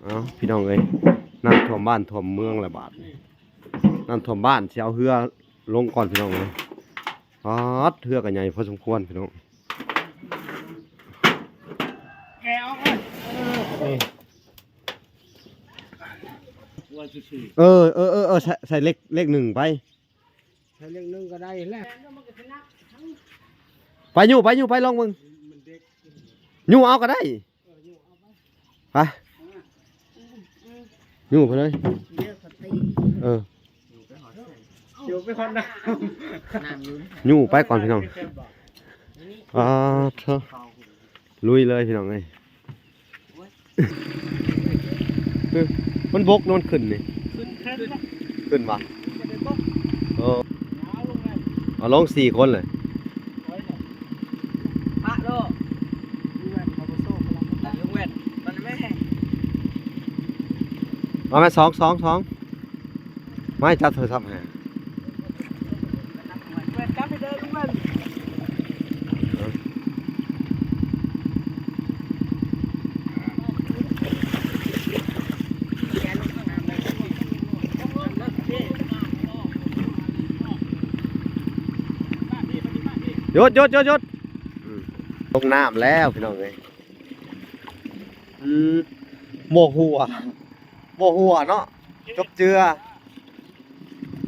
ເອົ້າ ພີ່ນ້ອງເອີຍ ນ້ຳຖ້ວມບ້ານຖ້ວມເມືອງແລ້ວບາດນີ້ ນ້ຳຖ້ວມບ້ານ ຊິເອົາເຮືອລົງກ່ອນພີ່ນ້ອງເອີຍ. ປາດ ເຮືອກໍໃຫຍ່ພໍສົມຄວນພີ່ນ້ອງ. ເອີ ເອີ ເອີ ເອີ ໃສ່ ໃສ່ເລກ ເລກໜຶ່ງໄປ. ໃສ່ເລກໜຶ່ງກໍໄດ້ແຫຼະ. ໄປຍູ້ ໄປຍູ້ ໄປລອງເບິ່ງ. ຍູ້ເອົາກໍໄດ້. ໄປ ຍູ້ໄປເລີຍ. ເອີ ຢູ່ໄປກ່ອນພີ່ນ້ອງ. ອ່າ ເທີ ລຸຍເລີຍພີ່ນ້ອງເອີຍ. ມັນບົກ ມັນຂຶ້ນນີ້ ຂຶ້ນ ຂຶ້ນ ຂຶ້ນຫວາ? ເອີ ເອົາລົງສີ່ຄົນເລີຍ. ປະໂລ ລຸງແວ່ນ ມັນແມ່ ເອົາແມ່ ສອງ ສອງ ສອງ ມາຈັບໂທລະສັບໃຫ້. ຢຸດ ຢຸດ ຢຸດ ຢຸດ. ອືມ ຕົກນ້ຳແລ້ວພີ່ນ້ອງເອີຍ. ອືມ ບໍ່ຮົ່ວ ບໍ່ຮົ່ວເນາະ ຈົບເຈືອ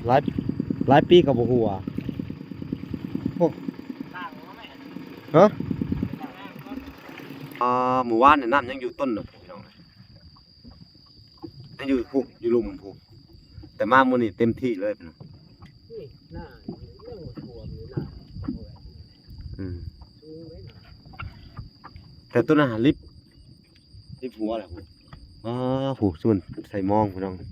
ຫຼາຍ ຫຼາຍປີກໍບໍ່ຮົ່ວ. ໂອ້ ຮະ ອ່າ ມື້ວານນີ້ນ້ຳຍັງຢູ່ຕົ້ນນະ ພີ່ນ້ອງ ຍັງຢູ່ພຸ້ນ ຢູ່ລຸ່ມພຸ້ນ ແຕ່ມາມື້ນີ້ເຕັມທີ່ເລີຍ. ອືມ ແຕ່ຕົວນັ້ນຫາລິບ ລິບຫົວແຫຼະພຸ້ນ. ອ້າ ຜູ້ຊວນໃສ່ມອງພີ່ນ້ອງ. ເອ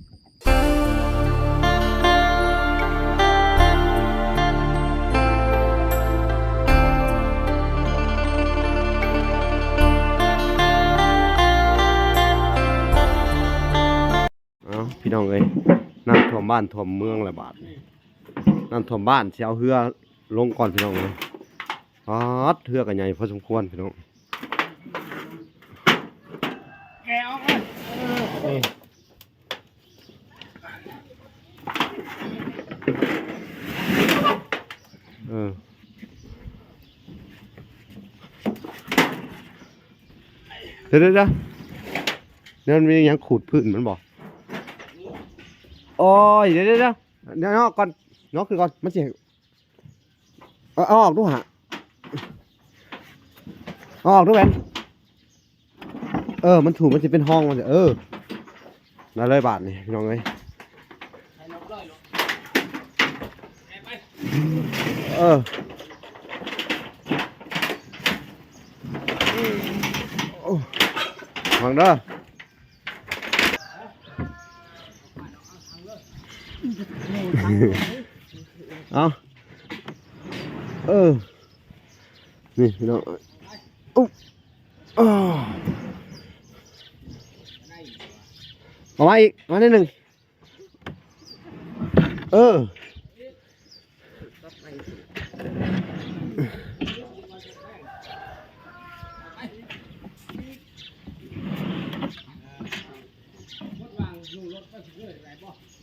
ົ້າ ພີ່ນ້ອງເອີຍ ນ້ຳຖ້ວມບ້ານຖ້ວມເມືອງແລ້ວບາດນີ້ ນ້ຳຖ້ວມບ້ານ ຊິເອົາເຮືອລົງກ່ອນພີ່ນ້ອງເອີຍ. ປາດ ເຮືອກໍໃຫຍ່ພໍສົມຄວນພີ່ນ້ອງ. ເອີ ດຽວໆໆ ແນວມັນມີຫຍັງຂູດພື້ນມັນບໍ່? ໂອ້ຍ ດຽວໆໆ ດຽວອອກກ່ອນ ຍອກຂຶ້ນກ່ອນ ມັນຊິ ເອົາ ເອົາອອກດູຫະ ເອົາອອກດູແວ່ນ. ເອີ ມັນຖູ ມັນຊິເປັນຮ່ອງມັນ. ເອີ ໄດ້ເລີຍບາດນີ້ພີ່ນ້ອງເອີຍ. ເອີ ໂອ້ ຟັງເດີ. ເອົາ ເອີ ນີ້ພີ່ນ້ອງ ອຸ ເອົາມາອີກ ມາໜ້ອຍໜຶ່ງ. ເອີ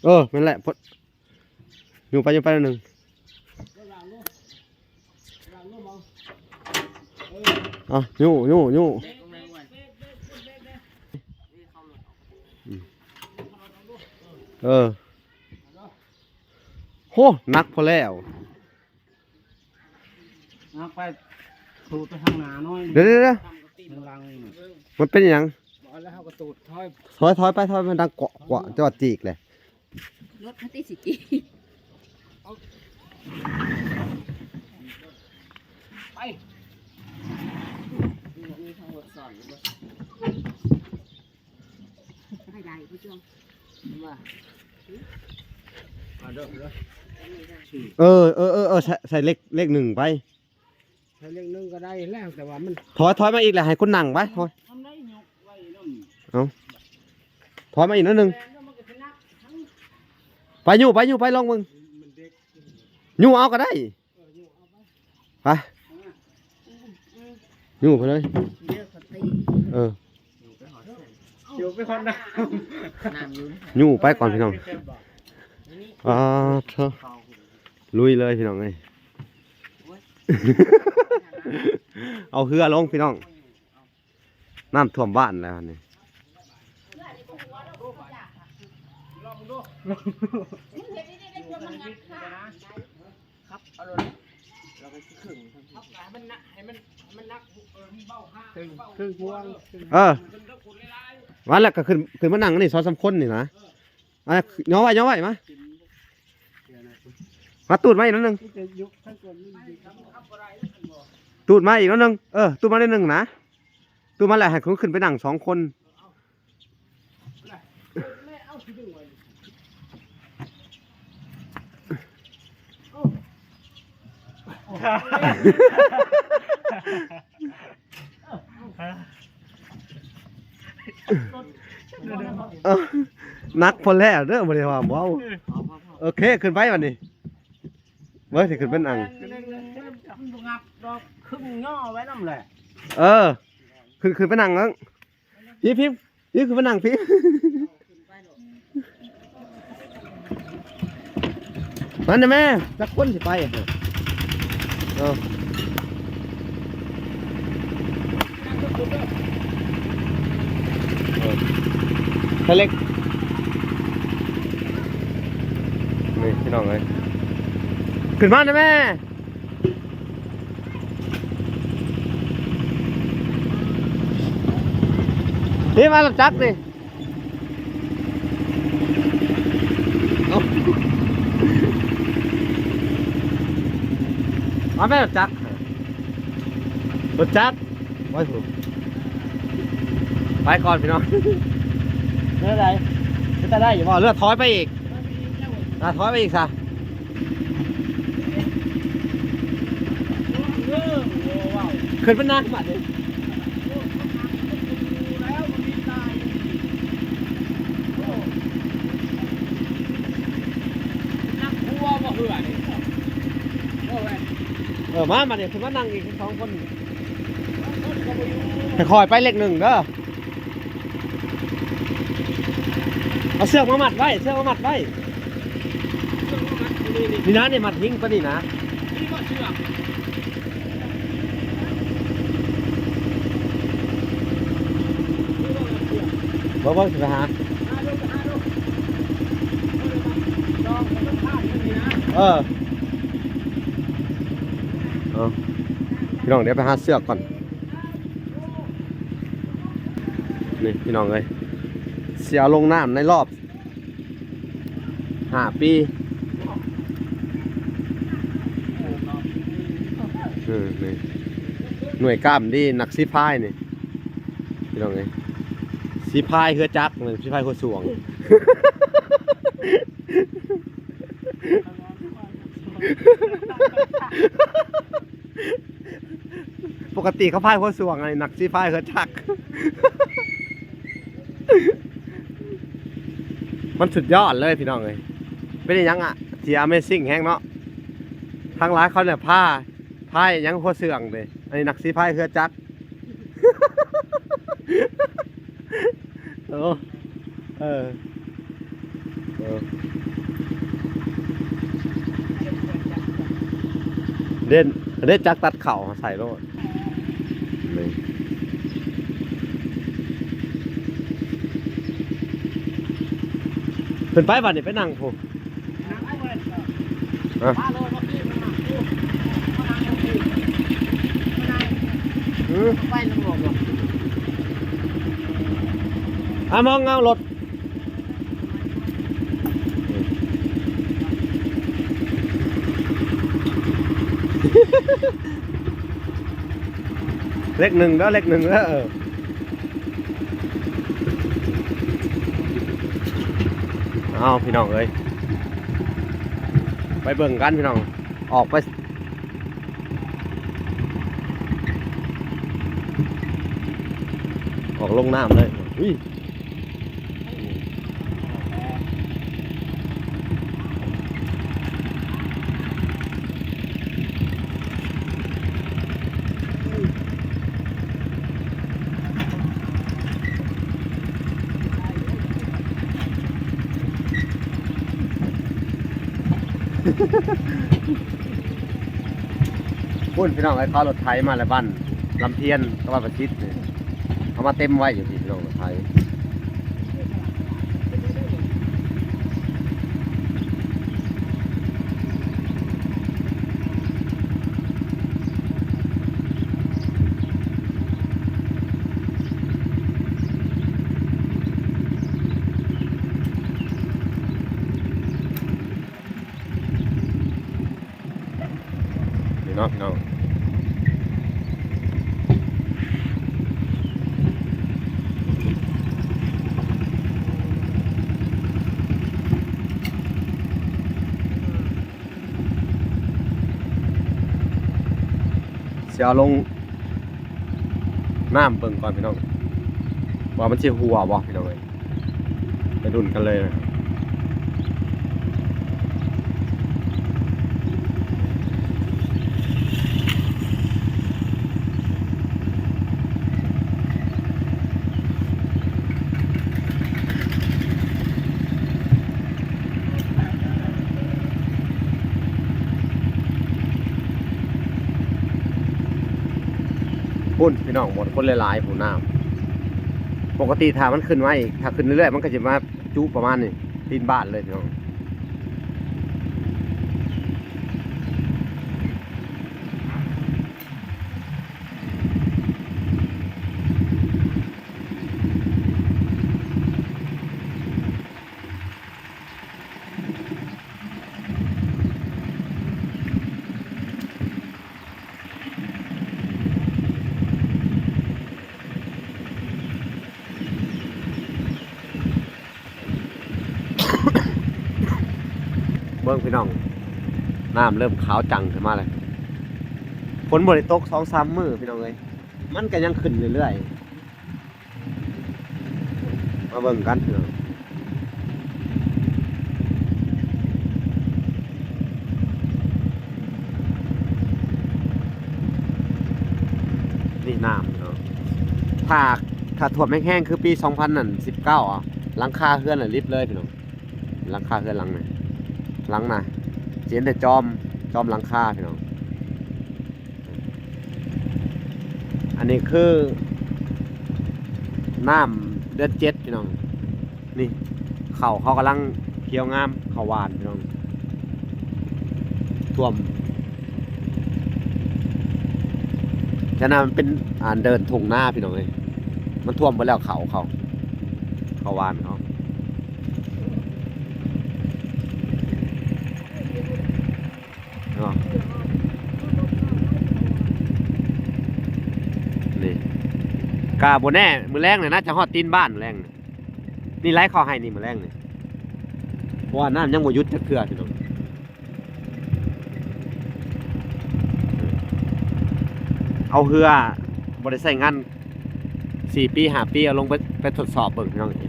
ເອີ ແມ່ນແຫຼະ ຍູ້ໄປ ຍູ້ໄປໜ້ອຍໜຶ່ງ. ອ່ະ ຍູ້ ຍູ້ ຍູ້ ອືມ ເອີ ໂຫ ໜັກພໍແລ້ວ. ເອົາໄປຖູໄປທາງໜ້າໜ້ອຍ ດຽວໆໆ ທາງຫຼັງນີ້ ມັນເປັນຫຍັງ? ບໍ່ ແລ້ວເຮົາກໍຕູດຖອຍ ຖອຍ ຖອຍໄປ ຖອຍ ມັນດັງເກາະເກາະ ຈອດຈີກເລີຍ. ລົດມັນຕິຊິຈີກ ໄປ ມີທາງລົດສອນຢູ່ບໍ່? ໄປໄດ້ຜູ້ຈອງ ເອີ ເອີ ເອີ ເອີ ໃສ່ ໃສ່ເລກ ເລກໜຶ່ງໄປ. ໃສ່ເລກໜຶ່ງກໍໄດ້ແລ້ວ ແຕ່ວ່າມັນ ຖອຍ ຖອຍມາອີກແລ້ວ ໃຫ້ຄົນນັ່ງໄປ ຖອຍ ເອົາ ຖອຍມາອີກໜ້ອຍໜຶ່ງ ໄປຢູ່ ໄປຢູ່ ໄປລອງເບິ່ງ ຢູ່ເອົາກໍໄດ້ ໄປ ຢູ່ໄປເລີຍ ເອີ. ຢູ່ໄປຮອດນ້ຳ ນ້ຳຢູ່ນີ້ ຍູ້ໄປກ່ອນພີ່ນ້ອງ. ອ່າ ເທີ ລຸຍເລີຍພີ່ນ້ອງເອີຍ. ເອົາເຮືອລົງພີ່ນ້ອງ. ນ້ຳຖ້ວມບ້ານແລ້ວນີ້. ເອີ ວ່າແລ້ວກໍຂຶ້ນ ຂຶ້ນມານັ່ງນີ້ສອງສາມຄົນນີ້ນະ. ອ່ະ ຍໍໄວ້ ຍໍໄວ້ ມາ ມາຕູດມາອີກໜ້ອຍໜຶ່ງ ຕູດມາອີກໜ້ອຍໜຶ່ງ. ເອີ ຕູດມາໜ້ອຍໜຶ່ງນະ ຕູດມາແລ້ວໃຫ້ຄົນຂຶ້ນໄປນັ່ງສອງຄົນ. ເອີ ໜັກພໍແລ້ວເດີ ບໍ່ໄດ້ວ່າເບົາ. ໂອເຄ ຂຶ້ນໄປບັດນີ້ ເບິ່ງຊິຂຶ້ນເປັນອັງ ມັນບໍ່ງັບດອກ ຄຶງຍໍໄວ້ນຳແຫຼະ. ເອີ ຂຶ້ນ ຂຶ້ນໄປນັ່ງເບິ່ງ. ພີ້ ພີ້ ພີ້ ຂຶ້ນມານັ່ງພີ້. ມານະແມ່ ຈັກຄົນຊິໄປ. ເອີ ເອີ ເອີ ໄທເລັກ ນີ້ພີ່ນ້ອງເອີຍ ຂຶ້ນມານະແມ່. ນີ້ມາລົດຈັກນີ້ ເອົ້າ ມາແມ່ນລົດຈັກ ລົດຈັກ ໂອ້ຍ ໄປກ່ອນພີ່ນ້ອງ. ເລື່ອໃດ ເປັນຕາໄດ້ຢູ່ບໍ່ ເລືອຖອຍໄປອີກ ອ່າ ຖອຍໄປອີກຊະ. ຂຶ້ນມານັ່ງບາດນີ້ ນັ່ງຫົວບໍ່ເຮືອນີ້ ເອີ ມາ ມານີ້ ຂຶ້ນມານັ່ງອີກສອງຄົນ ຄ່ອຍໆໄປເລັກໜຶ່ງເດີ. ເອົາເຊືອກມາມັດໄວ້ ເຊືອກມາມັດໄວ້ ນີ້ນະ ນີ້ມັດຫິ້ງປານນີ້ນະ ເບິ່ງ ເບິ່ງ ຊິໄປຫາ ເອີ ເອົາ ພີ່ນ້ອງ ດຽວໄປຫາເຊືອກກ່ອນ. ນີ້ພີ່ນ້ອງເອີຍ ຊິເອົາລົງນ້ຳໃນລອບຫ້າປີ. ເອີ ນີ້ ໜ່ວຍກ້າມດີ ນັກສີພາຍນີ້ ພີ່ນ້ອງເອີຍ ສີພາຍເຮືອຈັກ ແມ່ນສີພາຍຫົວສ່ວງ. ປົກກະຕິເຂົາພາຍຫົວສ່ວງ ອັນນີ້ນັກສີພາຍເຮືອຈັກ. ມັນສຸດຍອດເລີຍພີ່ນ້ອງເອີຍ ເປັນອີ່ຫຍັງອະ ທີ່ Amazing ແຮງເນາະ. ທາງຫຼາຍເຂົາແນະພາ ພາຍຫຍັງຫົວເຊື່ອງເດ້ ອັນນີ້ນັກສີພາຍເຮືອຈັກ. ໂອ້ ເອີ ເອີ ເດ້ ເດ້ຈັກຕັດເຂົ້າໃສ່ໂລດ ນີ້ ຂຶ້ນໄປບັດນີ້ ໄປນັ່ງພຸ້ນ. ຮະ ອື ໄປນຳບໍ່ ອາ ມອງເງົາລົດ ເລກໜຶ່ງເດີ ເລກໜຶ່ງເດີ. ເອົາ ພີ່ນ້ອງເອີຍ ໄປເບິ່ງກັນພີ່ນ້ອງ ອອກໄປ ອອກລົງນ້ຳເລີຍ ອຸ້ຍ. ເ ພຸ້ນພີ່ນ້ອງເອີຍ ເຂົາເອົາລົດໄຖມາແລ້ວ ບ້ານລຳພຽນກັບບ້ານປະສິດນີ້ ເອົາມາເຕັມໄວ້ຢູ່ພີ້ພີ່ນ້ອງ ລົດໄຖ. ນີ້ເນາະພີ່ນ້ອງ ຊິເອົາລົງນ້ຳເບິ່ງກ່ອນພີ່ນ້ອງ ວ່າມັນຊິຮົ່ວບໍ່ພີ່ນ້ອງເອີຍ. ໄປລຸ້ນກັນເລີຍ. ພຸ້ນພີ່ນ້ອງ ບ່ອນຄົນຫຼາຍໆ ພຸ້ນນ້ຳ. ປົກກະຕິຖ້າມັນຂຶ້ນມາອີກ ຖ້າຂຶ້ນເລື້ອຍໆ ມັນກໍຈະມາຈຸປະມານນີ້ ຕີນບ້ານເລີຍພີ່ນ້ອງ. ເບິ່ງພີ່ນ້ອງ ນ້ຳເລີ່ມຂາວຈັ່ງຂຶ້ນມາແລ້ວ. ຝົນບໍ່ໄດ້ຕົກສອງສາມມື້ພີ່ນ້ອງເອີຍ ມັນກໍຍັງຂຶ້ນເລື້ອຍໆ. ມາເບິ່ງກັນພີ່ນ້ອງ ນີ້ນ້ຳພີ່ນ້ອງ. ຖ້າ ຖ້າຖ້ວມແຮງໆ ຄືປີສອງພັນສິບເກົ້າ ອະ ຫຼັງຄາເຮືອນລະລິບເລີຍພີ່ນ້ອງ. ຫຼັງຄາເຮືອນຫຼັງນີ້ ຫຼັງນະ ຊິເຫັນແຕ່ຈອມ ຈອມຫຼັງຄາພີ່ນ້ອງ. ອັນນີ້ຄືນ້ຳເດືອນເຈັດພີ່ນ້ອງ ນີ້ ເຂົ້າເຂົາກຳລັງຂຽວງາມ ເຂົ້າຫວ່ານພີ່ນ້ອງ. ຖ້ວມ ແຖວນັ້ນມັນເປັນ ອັນ ເດີ່ນທົ່ງນາພີ່ນ້ອງເອີຍ ມັນຖ້ວມເບິດແລ້ວ ເຂົ້າ ເຂົ້າ ເຂົ້າຫວ່ານເຂົາ. ເນາະ ນີ້ ກະບໍ່ແນ່ ມື້ແລງນີ້ໜ້າຈະຮອດຕີນບ້ານ ມື້ແລງນີ້. ນີ້ໄຫຼເຂົ້າໄຮ່ນີ້ ມື້ແລງນີ້ ເພາະວ່ານ້ຳຍັງບໍ່ຢຸດຈັກເທື່ອພີ່ນ້ອງ. ເອົາເຮືອບໍ່ໄດ້ໃຊ້ງານສີ່ປີຫ້າປີ ເອົາລົງໄປ ໄປທົດສອບເບິ່ງພີ່ນ້ອງ. ອືມ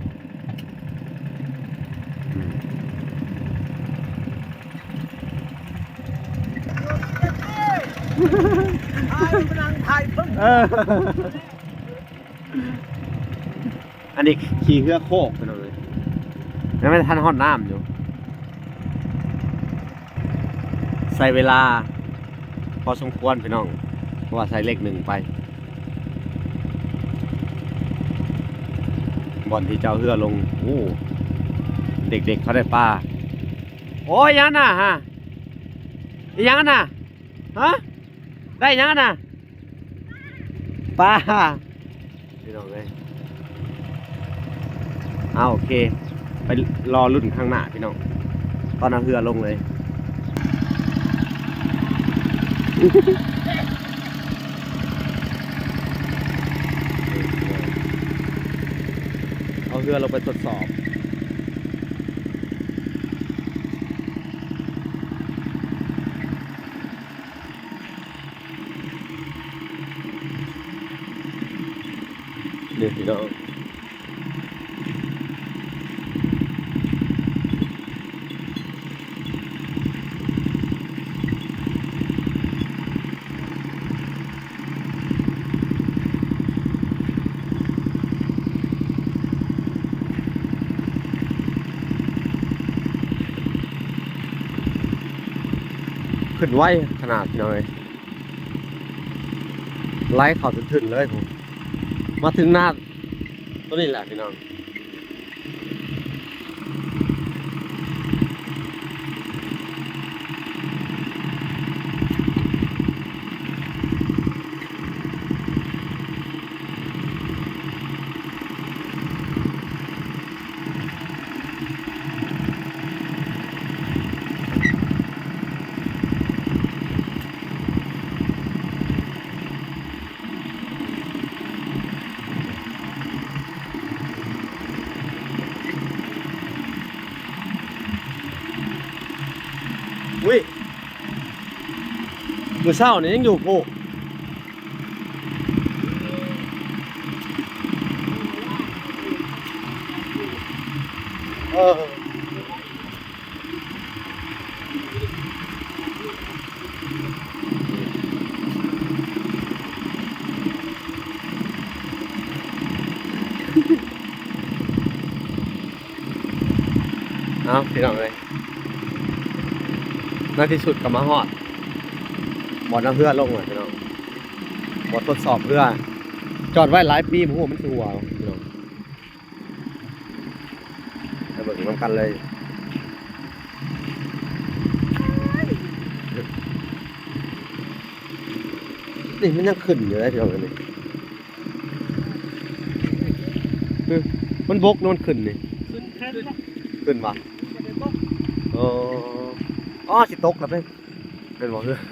ເອີ ອັນນີ້ຂີ່ເຮືອໂຄກພີ່ນ້ອງເອີຍ ຍັງບໍ່ທັນຮອດນ້ຳຢູ່. ໃຊ້ເວລາພໍສົມຄວນພີ່ນ້ອງ ເພາະວ່າໃສ່ເລກໜຶ່ງໄປ ບ່ອນທີ່ຈະເອົາເຮືອລົງ. ໂອ້ ເດັກໆ ເຂົາໄດ້ປາ. ໂອ້ຍ ຫຍັງນະ ຮະ ອີຫຍັງນະ ຮະ ໄດ້ຫຍັງນະ ປາ. ພີ່ນ້ອງເອີຍ ເອົາ ໂອເຄ ໄປລໍລຸ້ນຂ້າງໜ້າພີ່ນ້ອງ ຕອນເອົາເຮືອລົງເລີຍ. ເອົາເຮືອລົງໄປທົດສອບ. ນີ້ພີ່ນ້ອງ ນີ້ ຂຶ້ນໄວຂະໜາດ ພີ່ນ້ອງເອີຍ ໄຫຼເຂົ້າທຶນໆເລີຍ. ມາເຖິງນາໂຕນີ້ແຫຼະ ພີ່ນ້ອງ. ອຸ້ຍ ມື້ເຊົ້ານີ້ຍັງຢູ່ພຸ້ນ. ເອີ. ເອົາ ພີ່ນ້ອງເອີຍ ໃນທີ່ສຸດກໍມາຮອດບ່ອນເອົາເຮືອລົງແລ້ວ ພີ່ນ້ອງ. ບ່ອນທົດສອບເຮືອ ຈອດໄວ້ຫຼາຍປີ ບໍ່ຮູ້ວ່າມັນຊິຮົ່ວ ພີ່ນ້ອງ. ໄປເບິ່ງນຳກັນເລີຍ. ນີ້ມັນຍັງຂຶ້ນຢູ່ເດ້ ພີ່ນ້ອງເອີຍ ນີ້. ເອີ ມັນບົກ ມັນຂຶ້ນນີ້. ຂຶ້ນ ຂຶ້ນ ຂຶ້ນຫວາ? ອໍ ອໍ ຊິຕົກແລ້ວເດ້. ແມ່ນບໍ່? ນັ້ນໆໆ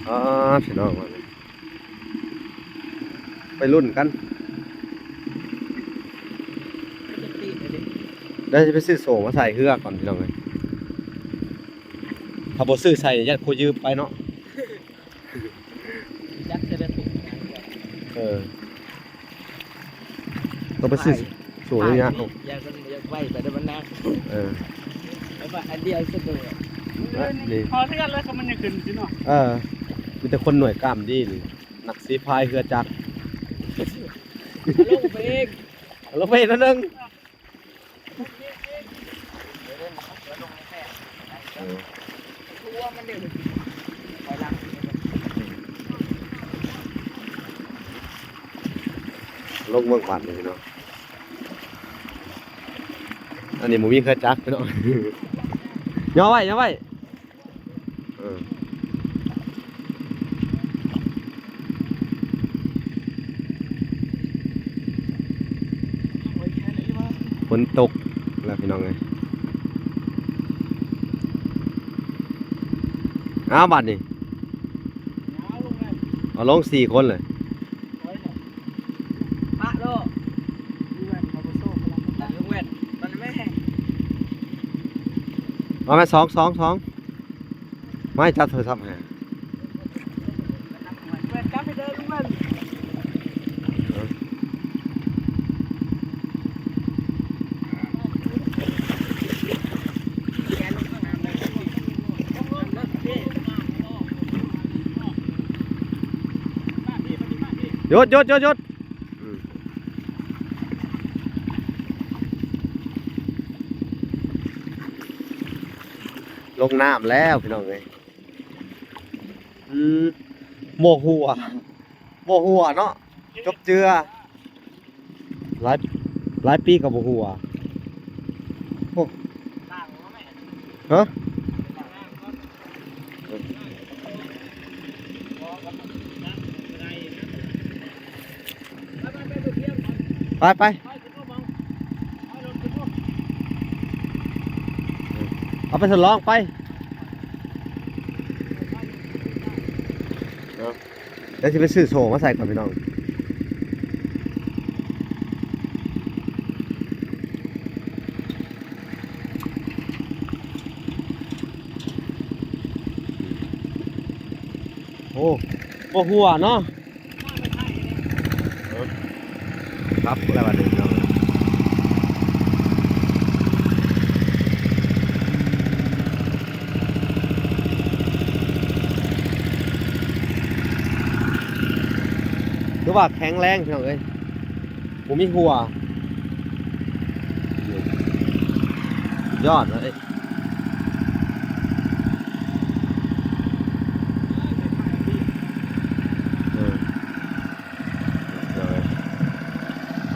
ໆ ອໍ ພີ່ນ້ອງ ໄປລຸ້ນກັນ ດຽວຊິໄປຊື້ໂສ້ມາໃສ່ເຮືອກ່ອນ ພີ່ນ້ອງເອີຍ. ຖ້າບໍ່ຊື້ໃສ່ ຢ້ານຜູ້ຢືມໄປເນາະ. ຈັກຈະໄດ້ເປັນຫຍັງ. ເອີ ຕ້ອງໄປຊື້ ໄປ ໂສ້ ໄປ ຍາກ ຢາກ ຢາກໄວໄປໄດ້ມັນໜັກ. ເອີ ແລ້ວກໍອັນດຽວສະດວກ. ນີ້ ພໍເທື່ອນແລ້ວກໍມັນຍັງຂຶ້ນຢູ່ເນາະ. ເອີ ມີແຕ່ຄົນໜ່ວຍກ້າມດີນີ້ ນັກສີພາຍເຮືອຈັກ. ລົງໄປອີກ ລົງໄປອີກໜ້ອຍໜຶ່ງ. ເອີ ລົງເມືອງບາດນີ້ເນາະ. ອັນນີ້ບໍ່ມີເຮືອຈັກເນາະ. ຍໍໄວ້ ຍໍໄວ້. ເອີ ຝົນຕົກແລ້ວ ພີ່ນ້ອງເອີຍ. ອ້າວ ບາດນີ້ ເອົາລົງສີ່ຄົນເລີຍ. ປະໂລດ ລຸງແວ່ນ ມາແມ່ ສອງ ສອງ ສອງ. ມາໃຫ້ຈັບໂທລະສັບໃຫ້. ຢຸດ ຢຸດ ຢຸດ ຢຸດ. ອືມ ລົງນ້ຳແລ້ວ ພີ່ນ້ອງເອີຍ. ອືມ ບໍ່ຮົ່ວ ບໍ່ຮົ່ວເນາະ ຈົບເຈື່ອ. ຫຼາຍ ຫຼາຍປີກໍບໍ່ຮົ່ວ. ໂອ້ ຮະ? ໄປ ໄປ ເອົາໄປທົດລອງໄປ. ເນາະ ດຽວຊິໄປຊື້ໂສ້ມາໃສ່ກ່ອນ ພີ່ນ້ອງ. ໂອ້ ບໍ່ຮົ່ວເນາະ. ເອີ ປັບແລ້ວບັດນີ້ ພີ່ນ້ອງ. ຖືວ່າແຂງແຮງ ພີ່ນ້ອງເອີຍ ບໍ່ມີຮົ່ວ. ນີ້ ຍອດເລີຍ ເອີ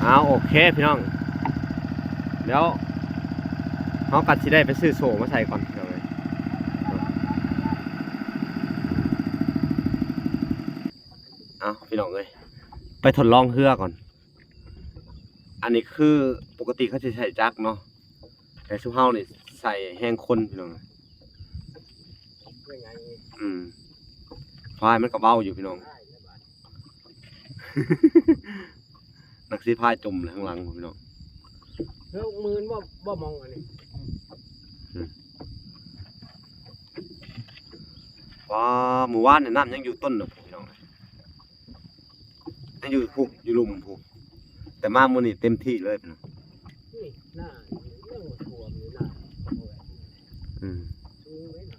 ເອົາ ໂອເຄພີ່ນ້ອງ ດຽວເຮົາກໍຊິໄດ້ໄປຊື້ໂສ້ມາໃສ່ກ່ອນພີ່ນ້ອງເອີຍ ເອົາ ພີ່ນ້ອງເອີຍ ໄປທົດລອງເຮືອກ່ອນ. ອັນນີ້ຄືປົກກະຕິເຂົາຊິໃຊ້ຈັກເນາະ ແຕ່ຊຸມເຮົານີ້ໃຊ້ແຮງຄົນພີ່ນ້ອງ ອືມ ພາຍມັນກໍເບົາຢູ່ພີ່ນ້ອງ ນັກສີພາຍຈົມແລ້ວຂ້າງຫຼັງພີ່ນ້ອງ ເຮີ້ຍ ໝື່ນບໍ່ ບໍ່ມອງອັນນີ້ ອືມ ວ້າ ມື້ວານນີ້ນ້ຳຍັງຢູ່ຕົ້ນນະພີ່ນ້ອງ ຍັງຢູ່ພຸ້ນ ຢູ່ລຸ່ມພຸ້ນ ແຕ່ມາມື້ນີ້ເຕັມທີ່ເລີຍພີ່ນ້ອງ ນີ້ໜ້າຍັງບໍ່ຖ້ວມຢູ່ໜ້າ ອືມ ສູງເລີຍນະ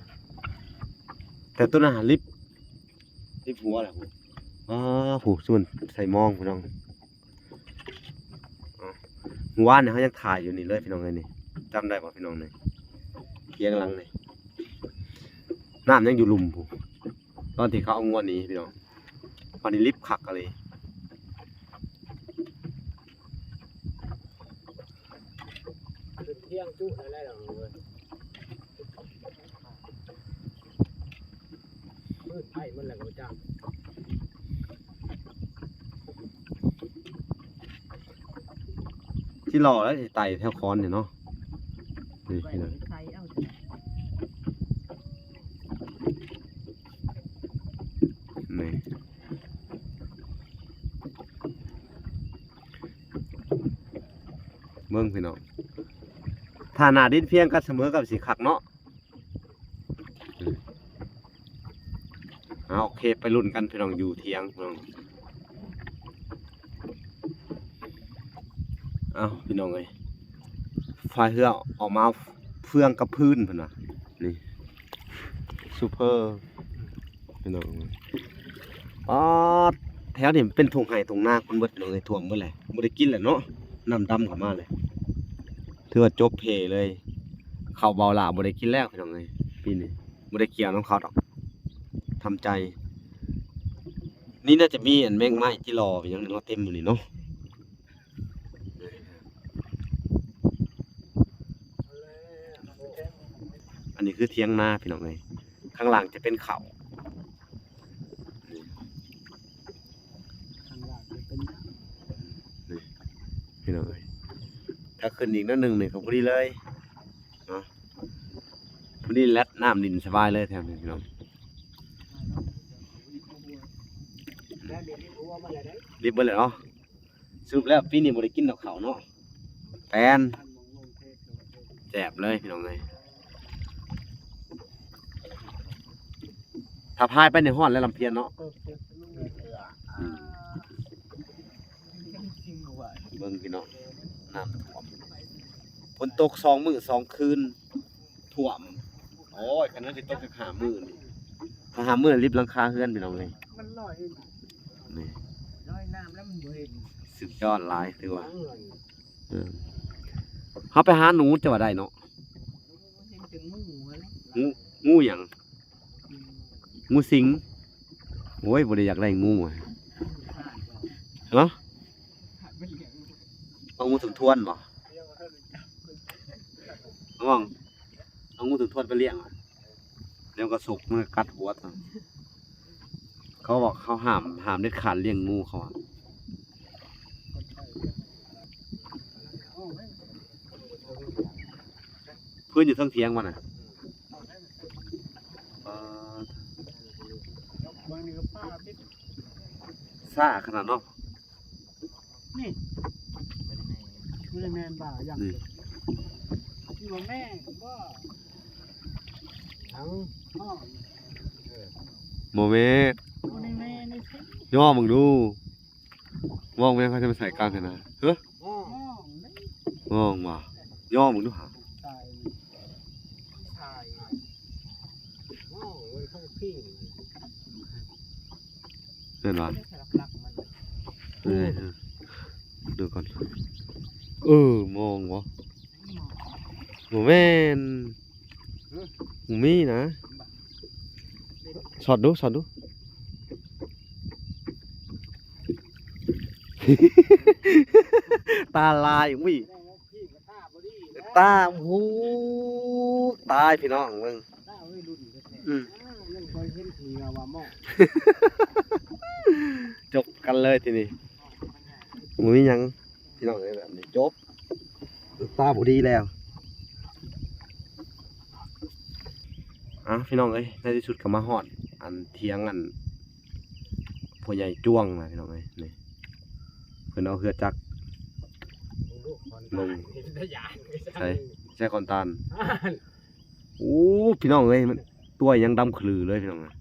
ແຕ່ຕົ້ນນັ້ນຫາລິບ ລິບຫົວແຫຼະພຸ້ນ ອ້າ ຜູ້ ຊຸມໃສ່ມອງພີ່ນ້ອງ ມື້ວານນີ້ເຮົາຍັງຖ່າຍຢູ່ນີ້ເລີຍພີ່ນ້ອງເອີຍ ນີ້ ຈຳໄດ້ບໍ່ພີ່ນ້ອງ ນີ້ ທຽງຫຼັງນີ້ ນ້ຳຍັງຢູ່ລຸ່ມພຸ້ນ ຕອນທີ່ເຂົາເອົາງົວໜີພີ່ນ້ອງ ບາດນີ້ລິບຄັກອີ່ຫຼີ ຂຶ້ນທຽງຈຸແລ້ວເວີຍ ມືດໄຟໝົດແລ້ວກໍບໍ່ຈັກ ຊິຫຼໍ່ແລ້ວ ຊິໄຕ່ແຖວຄອນນີ້ເນາະ ນີ້ພີ່ນ້ອງ ນີ້ ເບິ່ງພີ່ນ້ອງ ຖ້າໜ້າດິນພຽງກັນສະເໝີກໍຊິຄັກເນາະ ເອົາ ໂອເຄ ໄປລຸ້ນກັນພີ່ນ້ອງ ຢູ່ທຽງພີ່ນ້ອງ ເອົາ ພີ່ນ້ອງເອີຍ ພາຍເຮືອອອກມາເຟືອງກັບພື້ນເພິ່ນວ່າ ນີ້ ຊຸບເພີ ພີ່ນ້ອງ ປາດ ແຖວນີ້ເປັນທົ່ງໄຮ່ທົ່ງນາຄົນເບິດພີ່ນ້ອງເອີຍ ຖ້ວມເບິດແຫຼະ ບໍ່ໄດ້ກິນແຫຼະເນາະ ນ້ຳດຳເຂົ້າມາເລີຍ ຖືວ່າຈົບເພເລີຍ ເຂົ້າເບົາຫຼ້າບໍ່ໄດ້ກິນແລ້ວພີ່ນ້ອງເອີຍ ປີນີ້ບໍ່ໄດ້ກ່ຽວນຳເຂົາດອກ ທຳໃຈ ນີ້ໜ້າຈະມີອັນແມງໄມ້ຈິຫຼໍ່ຫຍັງເນາະ ເຕັມຢູ່ນີ້ເນາະ ອັນນີ້ຄືຖຽງນາພີ່ນ້ອງເອີຍ ຂ້າງຫຼັງຈະເປັນເຂົ້າ ຂ້າງຫຼັງຈະເປັນ ນີ້ພີ່ນ້ອງເອີຍ ຖ້າຂຶ້ນອີກໜ້ອຍໜຶ່ງນີ້ກໍພໍດີເລີຍເນາະ ພໍດີແລດນ້ຳຫຼິ້ນສະບາຍເລີຍແຖວນີ້ພີ່ນ້ອງ ລິບເບິດແລ້ວເນາະ ສະຫຼຸບແລ້ວປີນີ້ບໍ່ໄດ້ກິນດອກເຂົ້າເນາະ ແປນ ແຊບເລີຍພີ່ນ້ອງເອີຍ ຖ້າພາຍໄປນີ້ຮ້ອນແລ້ວລຳພຽນເນາະ ອືມ ເບິ່ງພີ່ນ້ອງ ນ້ຳຖ້ວມ ຝົນຕົກສອງມື້ສອງຄືນ ຖ້ວມ ໂອ້ຍ ຄັນມັນຊິຕົກຈັກຫ້າມື້ນີ້ ຖ້າຫ້າມື້ລິບຫຼັງຄາເຮືອນພີ່ນ້ອງເອີຍ ມັນລອຍ ນີ້ ລອຍນ້ຳແລ້ວມັນບໍ່ເຫັນ ສຸດຍອດຫຼາຍ ຖືວ່າ ເອີ ເຮົາໄປຫາໜູຈະວ່າໄດ້ເນາະ ເຫັນແຕ່ງູຫັ້ນແຫຼະ ງູ ງູຫຍັງ? ງູສິງ ໂອ້ຍ ບໍ່ໄດ້ຢາກໄດ້ງູ ຮະ ເອົາງູສົມທວນບໍ່? ເອົາງ ເອົາງູສົມທວນໄປລ້ຽງ ແລ້ວກໍສົກ ມັນກໍກັດຫົວ ເຂົາບອກເຂົາຫ້າມ ຫ້າມເດັດຂາດລ້ຽງງູ ເຂົາວ່າ ພື້ນຢູ່ເທິງຖຽງມັນນະ ຊ້າຂະໜາດເນາະ ນີ້ ບໍ່ໄດ້ແມ່ນບ່າຢ່າງ ນີ້ ທີ່ວ່າແມ່ນບໍ່ ທັງ ບໍ່ແມ່ນ ບໍ່ໄດ້ແມ່ນ ຍໍເບິ່ງດູ ມອງແມ່ນເຂົາຈະມາໃສ່ກາງຫັ້ນນະ ເອີ ມອງ ມອງບໍ່ ຍໍເບິ່ງດູຫາ ແມ່ນບໍ່ ເອີ ເອີ ດູກ່ອນ ເອີ ມອງບໍ່ ບໍ່ແມ່ນ ບໍ່ມີນະ. ສອດດູ ສອດດູ. ຕາລາຍ ອຸ້ຍ ຕາ ໂອ້ໂຫ ຕາຍພີ່ນ້ອງເບິ່ງ. ຕາໄວລຸ້ນແທ້ໆ ອືມ ຍັງບໍ່ເຫັນເຫຼືອວ່າໝໍ້ ຈົບກັນເລີຍທີນີ້ ບໍ່ມີຫຍັງ. ພີ່ນ້ອງເອີຍ ແບບນີ້ຈົບ ຕາບໍ່ດີແລ້ວ. ອ້າວ ພີ່ນ້ອງເອີຍ ໃນທີ່ສຸດກໍມາຮອດອັນຖຽງອັນພໍ່ໃຫຍ່ຈວງລະ ພີ່ນ້ອງເອີຍ. ນີ້ເພິ່ນເອົາເຮືອຈັກລົງ ໃສ່ ໃສ່ຂອນຕານ. ໂອ້ ພີ່ນ້ອງເອີຍ ມັນຕົວຫຍັງດຳຂະລືເລີຍພີ່ນ້ອງເອີຍ.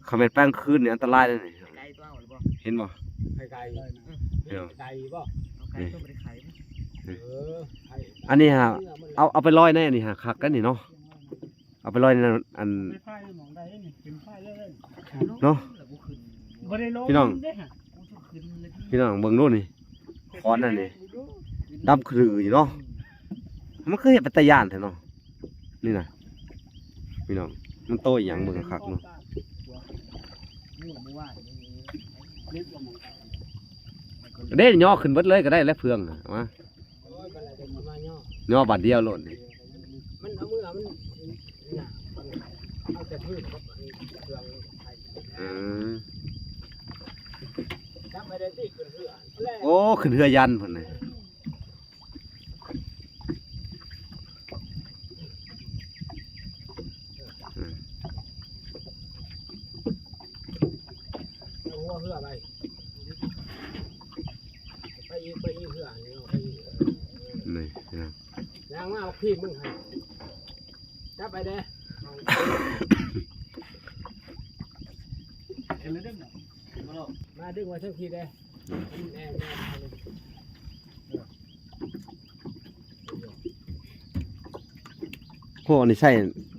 ຄັນແມ່ນໄປກາງຄືນນີ້ອັນຕະລາຍເດ້ນີ້ ໄກ່ຕົວເອົາບໍ່ ເຫັນບໍ່? ໄກ່ ເອີ ເຫັນບໍ່? ໄກ່ບໍ່? ເອົາໄກ່ຕົວບໍ່ໄດ້ໄຂ່ ເອີ ອັນນີ້ຫາ ເອົາ ເອົາໄປລອຍໃນອັນນີ້ຫາຄັກກັນນີ້ເນາະ. ເອົາໄປລອຍໃນອັນ ເປັນໄຟໝອງໃດນີ້ ເປັນໄຟເລີຍເນາະ ບໍ່ໄດ້ລົງ ພີ່ນ້ອງ ພີ່ນ້ອງເບິ່ງດູນີ້ ຄອນອັນນີ້ ດຳຂະລືຢູ່ເນາະ. ມັນຄືເຮັດເປັນຕາຢ້ານແທ້ເນາະ. ນີ້ນະ ພີ່ນ້ອງ ມັນໂຕອີ່ຫຍັງເບິ່ງຄັກເນາະ. ເດ້ ຍໍຂຶ້ນເບິດເລີຍກໍໄດ້ແຫຼະ ເຟືອງນະ ເອົາມາ ຍໍບາດດຽວໂລດນີ້. ມັນເອົາມື ມັນ ເອົາແຕ່ພື້ນກັບເຄື່ອງໄປ ເອີ ຈັບໄປໄດ້ຕິ ຂຶ້ນເຮືອ ໂອ້ ຂຶ້ນເຮືອຢັນພຸ້ນນະ. ເອົາຫົວເຮືອໄປ ໄປອີກ ໄປອີກເຮືອນີ້ ໄປອີກ ນີ້ພີ່ນ້ອງ ຍ່າງມາບັກພີມມຶງຫັ້ນ ຈັບໄປເດ້ ມາດຶງໄວ້ເທິງພີເດ້. ໂຫ ອັນນີ້ໃຊ້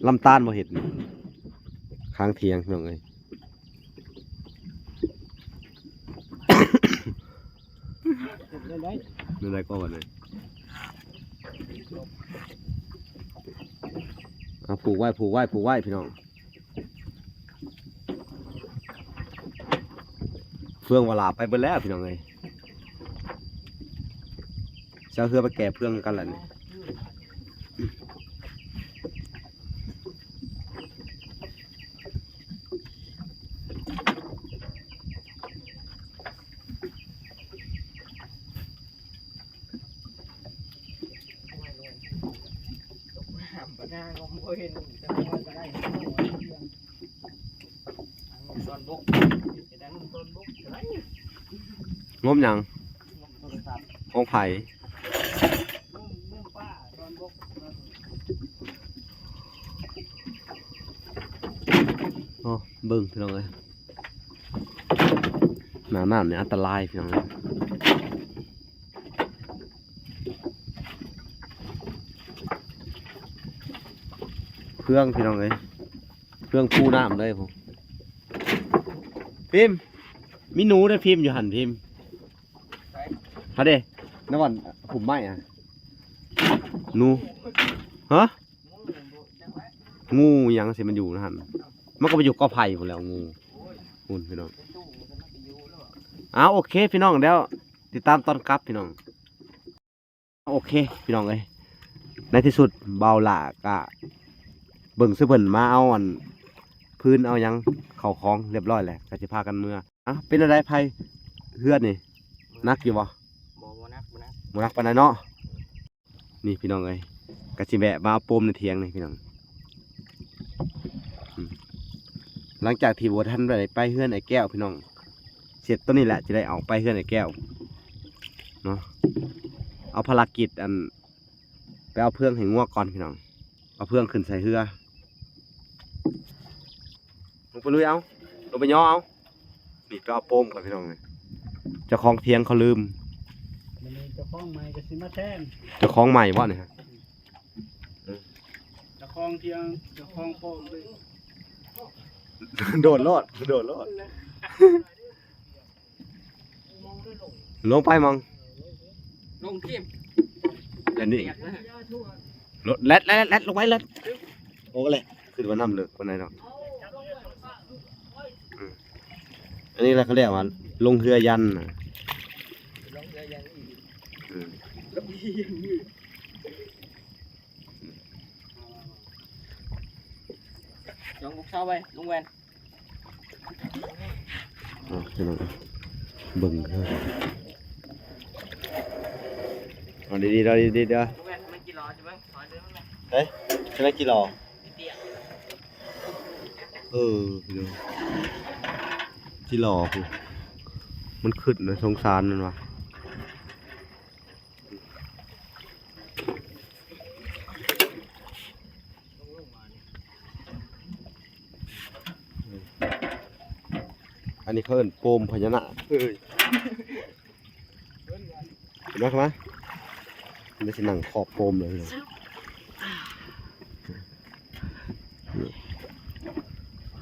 ລຳຕານບໍ່ເຮັດນີ້ ຄ້າງຖຽງພີ່ນ້ອງເອີຍ. ແນວໃດກໍວ່າແນວ ເອົາ ຜູກໄວ້ ຜູກໄວ້ ຜູກໄວ້ ພີ່ນ້ອງ. ເຟືອງວາລາໄປເບິດແລ້ວພີ່ນ້ອງເອີຍ ຊິເອົາເຮືອໄປແກ່ເຟືອງຄືກັນລະນີ້. ງົມຫຍັງ? ຂອງໃຜ? ໂອ້ ເບິ່ງພີ່ນ້ອງເອີຍ ໜ້ານ້ຳນີ້ອັນຕະລາຍພີ່ນ້ອງເອີຍ. ເຟືອງພີ່ນ້ອງເອີຍ ເຟືອງພູນ້ຳເລີຍພຸ້ນ. ພິມ ມີໜູເດ້ພິມ ຢູ່ຫັ້ນພິມ ໃສ? ຫັ້ນເດ້ ໃນບ່ອນພຸ່ມໄມ້ຫັ້ນ ໜູ ຮະ? ງູຫຍັງຊິມັນຢູ່ຫັ້ນ ມັນກໍໄປຢູ່ກໍໄຜ່ພຸ້ນແລ້ວງູ ພຸ້ນພີ່ນ້ອງ. ອ້າວ ໂອເຄພີ່ນ້ອງ ດຽວຕິດຕາມຕອນກັບພີ່ນ້ອງ. ໂອເຄພີ່ນ້ອງເອີຍ ໃນທີ່ສຸດບ່າວຫຼ້າກະເບິ່ງຊື່ເພິ່ນມາເອົາອັນ ພື້ນເອົາຫຍັງເຂົ້າຂອງລຽບຮ້ອຍແລ້ວ ກະຊິພາກັນເມືອ. ອ່ະ ເປັນແນວໃດໄພເຮືອນນີ້ ໜັກຢູ່ບໍ່? ບໍ່ ບໍ່ໜັກ ບໍ່ໜັກ ບໍ່ໜັກປານໃດເນາະ. ນີ້ພີ່ນ້ອງເອີຍ ກະຊິແວະມາເອົາໂປມໃນຖຽງນີ້ພີ່ນ້ອງ. ອືມ ຫຼັງຈາກທີ່ບໍ່ທັນໄດ້ໄປເຮືອນອ້າຍແກ້ວພີ່ນ້ອງ ເສັດໂຕນີ້ແຫຼະ ຈະໄດ້ອອກໄປເຮືອນອ້າຍແກ້ວເນາະ. ເອົາພາລະກິດອັນ ໄປເອົາເຟືອງໃຫ້ງົວກ່ອນພີ່ນ້ອງ ເອົາເຟືອງຂຶ້ນໃສ່ເຮືອ. ລົງໄປລຸຍເອົາ ລົງໄປຍໍເອົາ. ນີ້ໄປເອົາໂປມກ່ອນພີ່ນ້ອງ ເຈົ້າຂອງຖຽງເຂົາລືມ. ມື້ນີ້ເຈົ້າຂອງໃໝ່ກໍຊິມາແທນ. ເຈົ້າຂອງໃໝ່ບໍ່ນີ້? ເຈົ້າຂອງຖຽງ ເຈົ້າຂອງໂປມເລີຍ. ໂດດໂລດ ໂດດໂລດ. ລົງໄປມອງ ລົງທີມ ອັນນີ້ ປຽກນະ. ແລ່ນ ແລ່ນ ແລ່ນລົງໄປເລີຍ. ໂອ້ ແຫຼະ ຄືວ່ານ້ຳເລິກປານໃດດອກ. ອືມ ອັນນີ້ແຫຼະເຂົາເອີ້ນວ່າລົງເຮືອຢັນນະ. ອືມ ລອງລູກສາວໄວ້ ລຸງແວ່ນ. ເອົາ ພີ່ນ້ອງເອີຍ ເບິ່ງເດີ ເອົາດີໆ ເດີ ດີໆ ເດີ. ເຮີຍ ຈະໄດ້ຈີຫຼໍ ເອີ ພີ່ນ້ອງ ຈີຫຼໍພຸ້ນ ມັນຄຶດນະ ສົງສານມັນວ່າ. ອັນນີ້ເຂົາເອີ້ນໂປມພະຍານາກ. ເອີຍ ເຂົ້າມາ ເຂົ້າມາ ມັນຊິນັ່ງຂອບໂປມເລີຍ.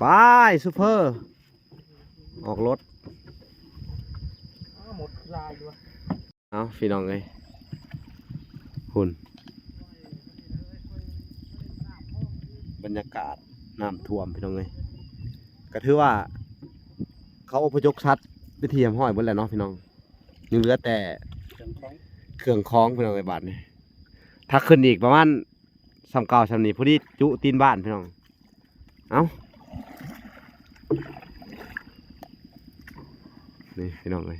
ໄປ ຊຸບເຟີ ອອກລົດ. ອ້າ ມົດຫຼາຍຢູ່. ເອົາ ພີ່ນ້ອງເອີຍ ພຸ້ນ ບັນຍາກາດນ້ຳຖ້ວມ ພີ່ນ້ອງເອີຍ. ກໍຖືວ່າເຂົາອົບພະຍົບສັດເປັນທີ່ຮຽບຮ້ອຍເບິດແລ້ວເນາະ ພີ່ນ້ອງ. ຍັງເຫຼືອແຕ່ເຄື່ອງຂອງ ເຄື່ອງຂອງ ພີ່ນ້ອງເອີຍ. ບາດນີ້ຖ້າຂຶ້ນອີກປະມານ ສ່ຳເກົ່າສ່ຳນີ້ ພໍດີຈຸຕີນບ້ານ ພີ່ນ້ອງ. ເອົ້າ ນີ້ ພີ່ນ້ອງເອີຍ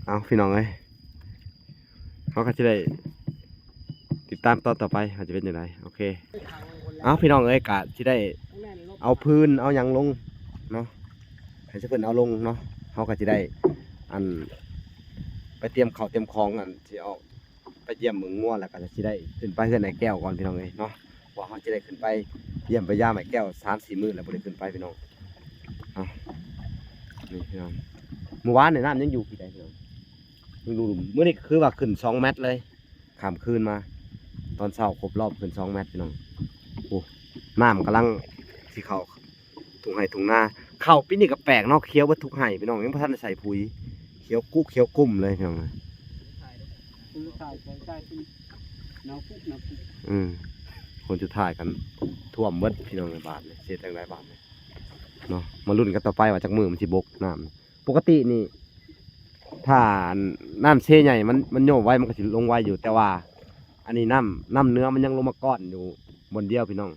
ເອົ້າ ພີ່ນ້ອງເອີຍ ເຮົາກໍຊິໄດ້ຕິດຕາມຕອນຕໍ່ໄປວ່າຈະເປັນຈັ່ງໃດ. ໂອເຄ ເອົ້າ ພີ່ນ້ອງເອີຍ ກໍຊິໄດ້ເອົາພື້ນເອົາຫຍັງລົງເນາະ ໃຫ້ເພິ່ນເອົາລົງເນາະ. ເຮົາກໍຊິໄດ້ ອັນ ໄປຕຽມເຂົ້າຕຽມຂອງ ອັນ ຊິອອກໄປຢ້ຽມເບິ່ງງົວ ແລ້ວກໍຊິໄດ້ຂຶ້ນໄປເຮືອນອ້າຍແກ້ວກ່ອນ ພີ່ນ້ອງເອີຍເນາະ. ເພາະເຮົາຊິໄດ້ຂຶ້ນໄປຢ້ຽມໄປຢາມອ້າຍແກ້ວສາມສີ່ມື້ແລ້ວບໍ່ໄດ້ຂຶ້ນໄປ ພີ່ນ້ອງ. ເອົ້າ ນີ້ ພີ່ນ້ອງ ມື້ວານນີ້ນ້ຳຍັງຢູ່ພີ້ໃດ ພີ່ນ້ອງ ຍັງຢູ່ລຸ່ມ. ມື້ນີ້ຄືວ່າຂຶ້ນສອງແມັດເລີຍ ຂ້າມຄືນມາ ຕອນເຊົ້າຄົບລອບຂຶ້ນສອງແມັດ ພີ່ນ້ອງ. ໂອ້ ນ້ຳກຳລັງຊິເຂົ້າ ທົ່ງໄຮ່ທົ່ງນາ. ເຂົ້າປີນີ້ກໍແປກເນາະ ຂຽວເບິດທຸກໄຮ່ ພີ່ນ້ອງ ຍັງບໍ່ທັນໄດ້ໃສ່ປຸຍ ຂຽວກຸຂຽວກຸ້ມເລີຍ ພີ່ນ້ອງ. ອືມ ຄົນສຸດທ້າຍກັນຖ້ວມເບິດ ພີ່ນ້ອງ ໃນບາດນີ້ ເສດຈັ່ງໃດບາດນີ້ເນາະ. ມາລຸ້ນກັນຕໍ່ໄປວ່າຈັກມື້ມັນຊິບົກນ້ຳ. ປົກກະຕິນີ້ ຖ້ານ້ຳເຊໃຫຍ່ ມັນ ມັນໂຍບໄວ ມັນກໍຊິລົງໄວຢູ່ ແຕ່ວ່າອັນນີ້ນ້ຳ ນ້ຳເໜືອມັນຍັງລົງມາກ້ອນຢູ່ບ່ອນດຽວ ພີ່ນ້ອງ.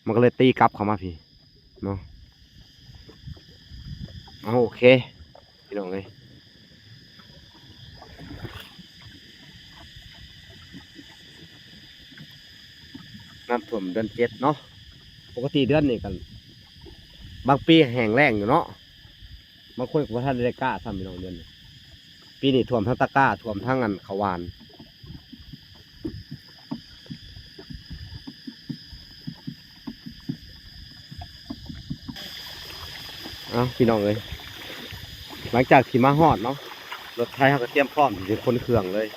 ມັນກໍເລີຍຕີກັບເຂົ້າມາພີ້ເນາະ. ເອົາ ໂອເຄ ພີ່ນ້ອງເອີຍ ນ້ຳຖ້ວມເດືອນເຈັດເນາະ. ປົກກະຕິເດືອນນີ້ກໍບາງປີແຫ້ງແລ້ງຢູ່ເນາະ. ບາງຄົນກໍບໍ່ທັນໄດ້ກ້າຊ້ຳ ພີ່ນ້ອງ ເດືອນນີ້. ປີນີ້ຖ້ວມທັງຕະກ້າ ຖ້ວມທັງອັນເຂົ້າຫວານ. ເອົ້າ ພີ່ນ້ອງເອີຍ ຫຼັງຈາກທີ່ມາຮອດເນາະ ລົດໄຖເຮົາກໍຕຽມພ້ອມທີ່ຈະຂົນເຄື່ອງເລີຍ.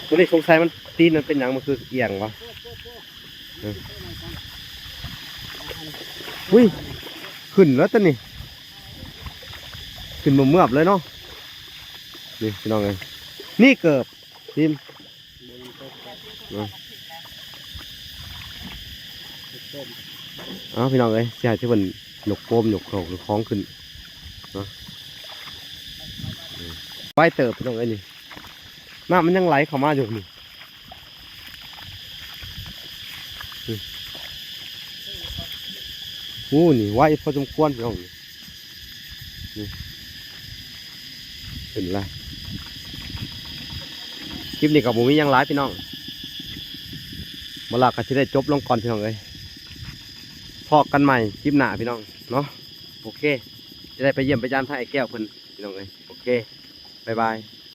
ໂຕນີ້ສົງໄສມັນ ຕີນມັນເປັນຫຍັງ? ມັນຄືອຽງວະ? ເອີ ອຸ້ຍ ຂຶ້ນແລ້ວຕົວນີ້ ຂຶ້ນເມືອບໆເລີຍເນາະ. ນີ້ ພີ່ນ້ອງເອີຍ ນີ້ເກີບ ທີມ ເອົາ ພີ່ນ້ອງເອີຍ ຊິໃຫ້ເພິ່ນຍົກໂຟມ ຍົກເຂົ້າຂອງຂຶ້ນເນາະ. ໄວເຕີບ ພີ່ນ້ອງເອີຍ ນີ້ ນ້ຳມັນຍັງໄຫຼເຂົ້າມາຢູ່ນີ້. ໂອ້ ນີ້ໄວພໍສົມຄວນ ພີ່ນ້ອງ. ນີ້ ຂຶ້ນລະ. ຄລິບນີ້ກໍບໍ່ມີຫຍັງຫຼາຍ ພີ່ນ້ອງ ບໍ່ຫຼາຍກໍຊິໄດ້ຈົບລົງກ່ອນ ພີ່ນ້ອງເອີຍ. ພໍ້ກັນໃໝ່ຄລິບໜ້າ ພີ່ນ້ອງເນາະ. ໂອເຄ ຈະໄດ້ໄປຢ້ຽມໄປຢາມທາງອ້າຍແກ້ວເພິ່ນ ພີ່ນ້ອງເອີຍ. ໂອເຄ ບາຍບາຍ.